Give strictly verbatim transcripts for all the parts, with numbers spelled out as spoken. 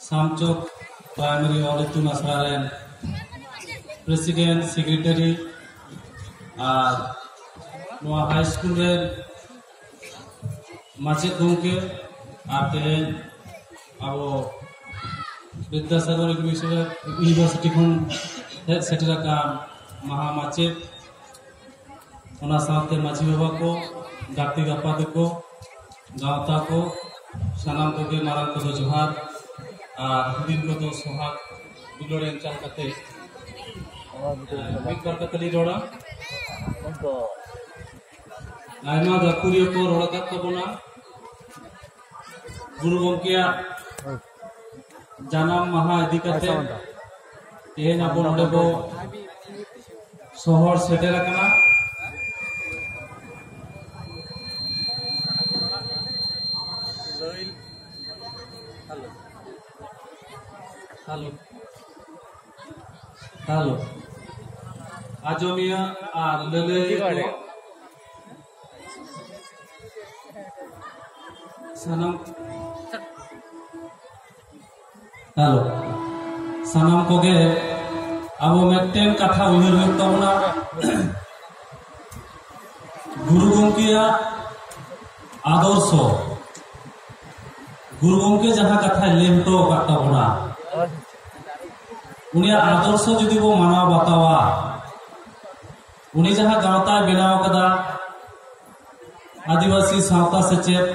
ᱥᱟᱢᱪᱚᱠ primary ᱚᱞ ᱤᱛᱩᱱ ᱟᱥᱲᱟ ᱨᱮᱱ ᱯᱨᱮᱥᱤᱰᱮᱱᱴ, ᱥᱮᱠᱨᱮᱴᱟᱨᱤ ᱟᱨ ᱱᱚᱣᱟ ᱦᱟᱭ ᱥᱠᱩᱞ ᱨᱮᱱ ᱢᱟᱪᱮᱫ ᱜᱚᱢᱠᱮ ᱟᱨ ᱛᱮᱦᱮᱧ ᱟᱵᱚ ᱵᱤᱫᱽᱫᱟᱥᱟᱜᱚᱨ ᱤᱭᱩᱱᱤᱵᱷᱟᱨᱥᱤᱴᱤ ᱠᱷᱚᱱ ᱦᱮᱡ ᱥᱮᱴᱮᱨ ᱟᱠᱟᱱ ᱢᱟᱦᱟ ᱢᱟᱪᱮᱫ, ᱚᱱᱟ ᱥᱟᱶᱛᱮ ᱢᱟᱹᱡᱷᱤ ᱵᱟᱵᱟ ᱠᱚ, ᱜᱟᱛᱮ ᱜᱟᱯᱟᱛᱮ ᱠᱚ, ᱜᱟᱶᱛᱟ ᱠᱚ, ᱥᱟᱱᱟᱢ ᱠᱚᱜᱮ ᱢᱟᱨᱟᱝ ᱠᱚᱫᱚ ᱡᱚᱦᱟᱨ᱾ ᱟᱨ ᱦᱩᱰᱤᱧ ᱠᱚᱫᱚ ᱥᱚᱦᱟᱜ ᱫᱩᱞᱟᱹᱲ ᱮᱢ ᱪᱟᱞ ᱠᱟᱛᱮ ᱢᱤᱫ ᱵᱟᱨ ᱠᱟᱛᱷᱟ ᱞᱤᱧ ᱨᱚᱲᱟ᱾ ᱟᱭᱢᱟ ᱜᱟᱹᱠᱷᱩᱲᱤᱭᱟᱹ ᱠᱚ ᱨᱚᱲ ᱟᱠᱟᱫ ᱛᱟᱵᱚᱱᱟ᱾ ᱜᱩᱨᱩ ᱜᱚᱢᱠᱮᱭᱟᱜ ᱡᱟᱱᱟᱢ ᱢᱟᱦᱟ ᱤᱫᱤ ᱠᱟᱛᱮ ᱛᱮᱦᱮᱧ ᱟᱵᱚ ᱱᱚᱰᱮ ᱵᱚ ᱥᱚᱦᱚᱨ ᱥᱮᱴᱮᱨ ᱟᱠᱟᱱᱟ᱾ ᱦᱮᱞᱳ, ᱦᱮᱞᱳ, ᱟᱸᱡᱚᱢᱤᱭᱟᱹ ᱟᱨ ᱞᱟᱹᱞᱟᱹᱭ ᱠᱚ, ᱥᱟᱱᱟᱢ, ᱦᱮᱞᱳ, ᱥᱟᱱᱟᱢ ᱠᱚᱜᱮ ᱟᱵᱚ ᱢᱤᱫᱴᱮᱱ ᱠᱟᱛᱷᱟ ᱩᱭᱦᱟᱹᱨ ᱦᱩᱭᱩᱜ ᱛᱟᱵᱚᱱᱟ᱾ ᱜᱩᱨᱩ ᱜᱚᱢᱠᱮᱭᱟᱜ ᱟᱫᱚᱨᱥᱚ, ᱜᱩᱨᱩ ᱜᱚᱢᱠᱮ ᱡᱟᱦᱟᱸ ᱠᱟᱛᱷᱟᱭ ᱞᱟᱹᱭ ᱦᱚᱴᱚ ᱟᱠᱟᱫ ᱛᱟᱵᱚᱱᱟ, ᱩᱱᱤᱭᱟᱜ ᱟᱫᱚᱨᱥᱚ ᱡᱩᱫᱤ ᱵᱚ ᱢᱟᱱᱟᱣ ᱵᱟᱛᱟᱣᱟ, ᱩᱱᱤ ᱡᱟᱦᱟᱸ ᱜᱟᱶᱛᱟᱭ ᱵᱮᱱᱟᱣ ᱠᱟᱫᱟ, ᱟᱹᱫᱤᱵᱟᱹᱥᱤ ᱥᱟᱶᱛᱟ ᱥᱮᱪᱮᱫ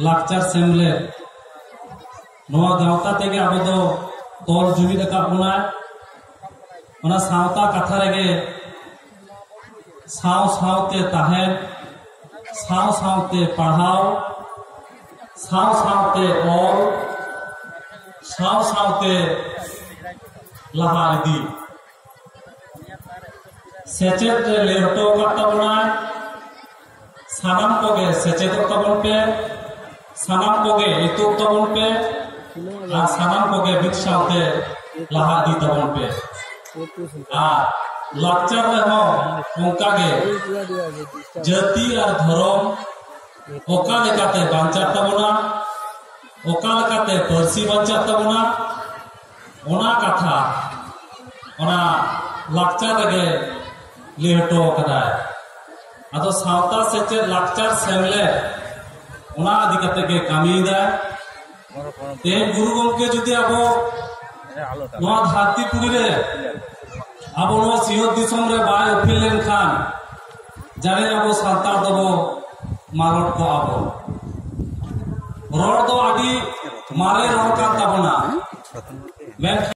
ᱞᱟᱠᱪᱟᱨ ᱥᱮᱢᱞᱮᱫ, ᱱᱚᱣᱟ ᱜᱟᱶᱛᱟ ᱛᱮᱜᱮ ᱟᱵᱚ ᱫᱚ ᱛᱚᱞ ᱡᱩᱢᱤᱫ ᱟᱠᱟᱫ ᱵᱚᱱᱟᱭ᱾ ᱚᱱᱟ ᱥᱟᱶᱛᱟ ᱠᱟᱛᱷᱟ ᱨᱮᱜᱮ ᱥᱟᱶ ᱥᱟᱶᱛᱮ ᱛᱟᱦᱮᱱ, ᱥᱟᱶ ᱥᱟᱶᱛᱮ ᱯᱟᱲᱦᱟᱣ, ᱥᱟᱶ ᱥᱟᱶᱛᱮ ᱚᱞ, ᱥᱟᱶ ᱥᱟᱶᱛᱮ ᱞᱟᱦᱟ ᱤᱫᱤ᱾ ᱥᱮᱪᱮᱫ ᱨᱮ ᱞᱟᱹᱭ ᱦᱚᱴᱚ ᱟᱠᱟᱫ ᱛᱟᱵᱚᱱᱟᱭ, ᱥᱟᱱᱟᱢ ᱠᱚᱜᱮ ᱥᱮᱪᱮᱫᱚᱜ ᱛᱟᱵᱚᱱ ᱯᱮ, ᱥᱟᱱᱟᱢ ᱠᱚᱜᱮ ᱮᱛᱚᱜ ᱛᱟᱵᱚᱱ ᱯᱮ, ᱟᱨ ᱥᱟᱱᱟᱢ ᱠᱚᱜᱮ ᱢᱤᱫ ᱥᱟᱶᱛᱮ ᱞᱟᱦᱟ ᱤᱫᱤ ᱛᱟᱵᱚᱱ ᱯᱮ᱾ ᱟᱨ ᱞᱟᱠᱪᱟᱨ ᱨᱮᱦᱚᱸ ᱚᱱᱠᱟᱜᱮ ᱡᱟᱹᱛᱤ ᱟᱨ ᱫᱷᱚᱨᱚᱢ ᱚᱠᱟ ᱞᱮᱠᱟᱛᱮ ᱵᱟᱧᱪᱟᱜ ᱛᱟᱵᱚᱱᱟ, ᱚᱠᱟ ᱞᱮᱠᱟᱛᱮ ᱯᱟᱹᱨᱥᱤ ᱵᱟᱧᱪᱟᱜ ᱛᱟᱵᱚᱱᱟ, ᱚᱱᱟ ᱠᱟᱛᱷᱟ ᱚᱱᱟ ᱞᱟᱠᱪᱟᱨ ᱨᱮᱜᱮ ᱞᱟᱹᱭ ᱦᱚᱴᱚ ᱟᱠᱟᱫᱟᱭ᱾ ᱟᱫᱚ ᱥᱟᱶᱛᱟ ᱥᱮᱪᱮᱫ ᱞᱟᱠᱪᱟᱨ ᱥᱮᱢᱞᱮᱫ ᱚᱱᱟ ᱤᱫᱤ ᱠᱟᱛᱮ ᱜᱮ ᱠᱟᱹᱢᱤᱭᱮᱫᱟᱭ᱾ ᱛᱮᱦᱮᱧ ᱜᱩᱨᱩ ᱜᱚᱢᱠᱮ ᱡᱩᱫᱤ ᱟᱵᱚ ᱱᱚᱣᱟ ᱫᱷᱟᱹᱨᱛᱤ ᱯᱩᱨᱤ ᱨᱮ ᱟᱵᱚ ᱱᱚᱣᱟ ᱥᱤᱧᱚᱛ ᱫᱤᱥᱚᱢ ᱨᱮ ᱵᱟᱭ ᱩᱯᱮᱞ ᱞᱮᱱᱠᱷᱟᱱ ᱡᱟᱹᱱᱤᱡ ᱟᱵᱚ ᱥᱟᱱᱛᱟᱲ ᱫᱚᱵᱚ ᱢᱟᱞᱚᱴ ᱠᱚᱜᱼᱟ ᱵᱚ᱾ ᱨᱚᱲ ᱫᱚ ᱟᱹᱰᱤ ᱢᱟᱨᱮ ᱨᱚᱲ ᱠᱟᱱ ᱛᱟᱵᱚᱱᱟ, ᱢᱮᱱᱠᱷᱟᱱ